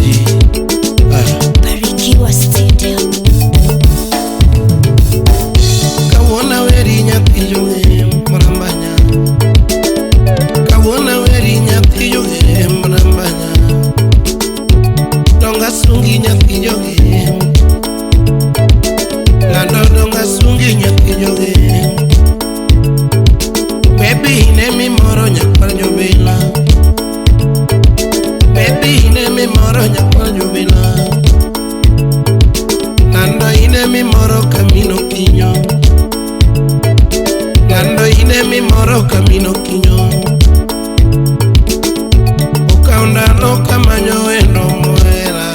Semeji. Barikiwa Studio. Kawuono aweri nyathi joge mrambanya. Kawuono aweri nyathi joge mrambanya. Donga sungi nyathi joge. Lando donga sungi nyathi joge. Baby ine mimoro nyakwar jobila. Baby ine mimoro nyakwar jobila. Lando ine mimoro kamino kinyo. Lando ine mimoro kamino kinyo. Okaw ndalo kamanyo wendo mohera.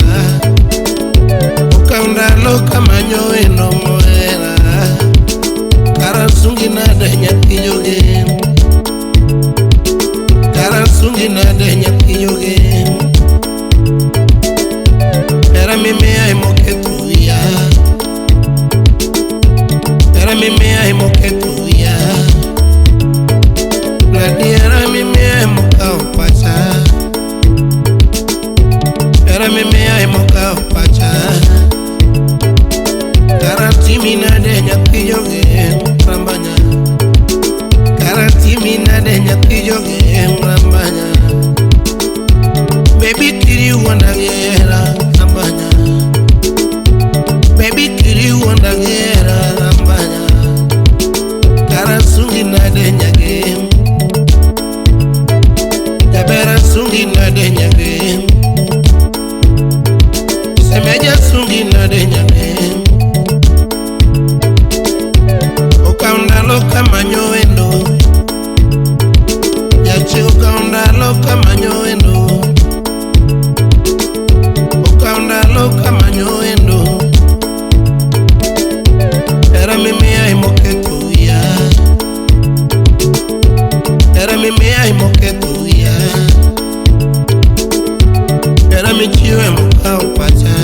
Okaw ndalo kamanyo wendo mohera. Kara sungi nade nyathi joge. Kara sungi nade nyathi joge. Hera mimiya emoketo wiya. Hera mimiya emoketo wiya. Ladi hera mimiya emokawo pacha. Hera mimiya emokawo pacha. Kara timi nade nyathi joge mrambanya. Kara timi nade nyathi joge mrambanya. Baby kiri wuonda gi hera rambanya. Baby kiri wuonda gi hera rambanya. Kara sungi nade nyagem. Jabera sungi nade nyagem. Semeja sungi nade nyagem. Okaw ndalo kamanyo wendo. Jachi okaw ndalo kamanyo wendo. Okaw ndalo kamanyo wendo. Hera mimiya emoketo wiya. Hera mimiya emoketo wiya. Hera michiwo emokawo pacha.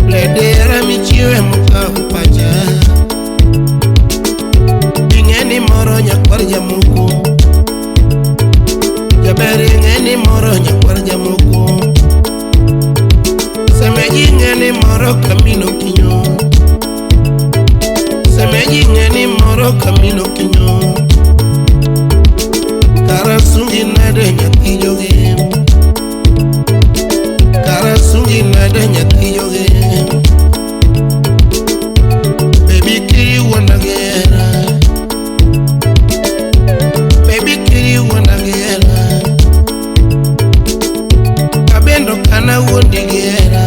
Lady hera michiwo emokawo pacha. Ing'e ni moro nyakwar jamoko. Jaber ing'e ni moro nyakwar jamoko. Semeji ing'e ni moro kamino kinyo. Semeji ing'e ni moro kamino kinyo. Kara sungi nade nyathi joge. Kara sungi nade nyathi joge. Baby kiri wuonda gi hera. Baby kiri wuonda gi hera. Abendo kana wuondi gi hera.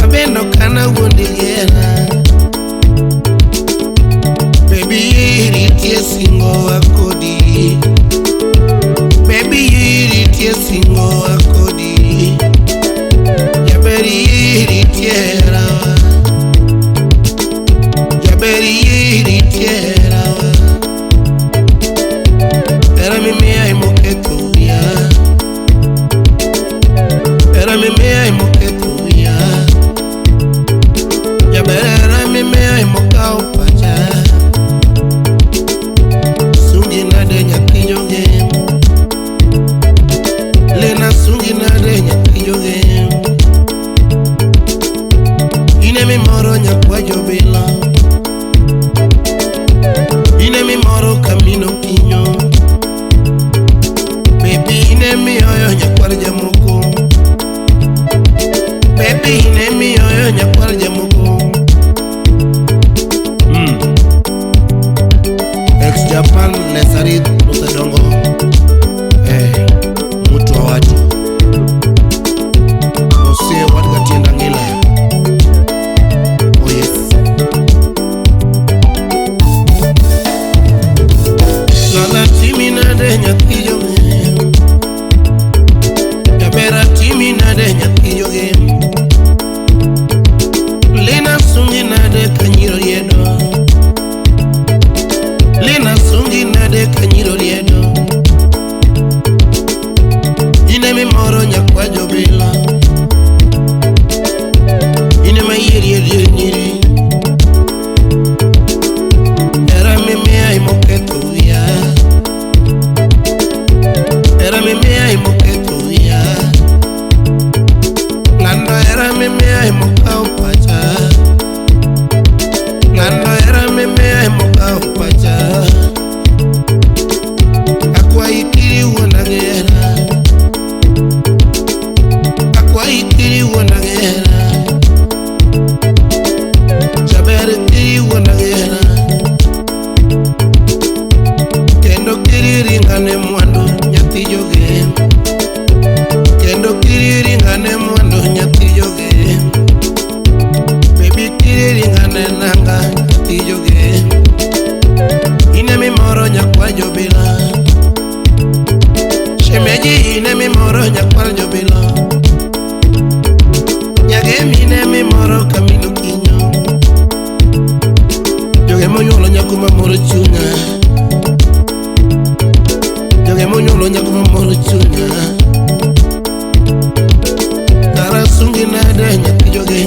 Abendo kana wuondi gi hera. Baby iritie singo wa kodi. Baby iritie singo wa kodi. Jaber iritie hera wa. Jaber iritie hera wa. Hera mimiya emoketo wiya. Hera mimiya emoketo wiya. Jaber hera mimiya emokawo pacha. Sungi nade nyathi joge. Lena sungi nade nyathi joge. Ine mimoro nyakwa jobila. Ine mimoro kamino kinyo. Baby ine miyoyo nyakwar jamoko. Baby ine miyoyo nyakwar jamoko. Ex Japan Lesarit Musedongo. Mtu wa watu. Mose wadga tienda ngila. Oh yes. Lala timi nade nyathi joge. Jabera timi nade nyathi joge. Lena sungi nade kanyiro riedo. Lena sungi nade kanyiro riedo. Ine mimoro nyakwa jobila. Ine mayieri edier nyiri. Hera mimiya emoketo wiya. Hera mimiya emoketo chunya. Kara sungi nade nyathi joge.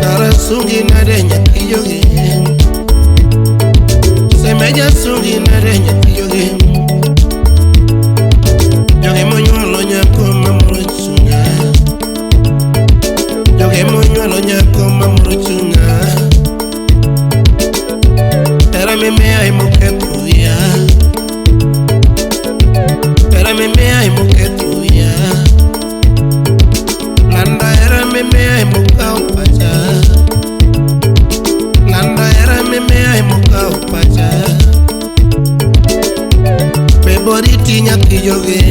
Kara sungi nade nyathi joge. Semeja sungi nade nyathi joge. Joge monyuolo nyako mamoro chunya. Joge monyuolo nyako mamoro chunya. Era mimea imoketho wiya. Era mimea imoketho wiya. Landa era mimea imokao pacha. Landa era mimea imokao pacha. Beboriti nyathi joge.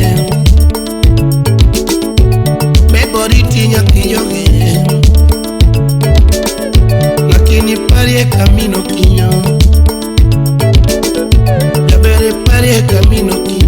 Beboriti nyathi joge. Lakini parie kamino kinyo. Jabere parie kamino kinyo.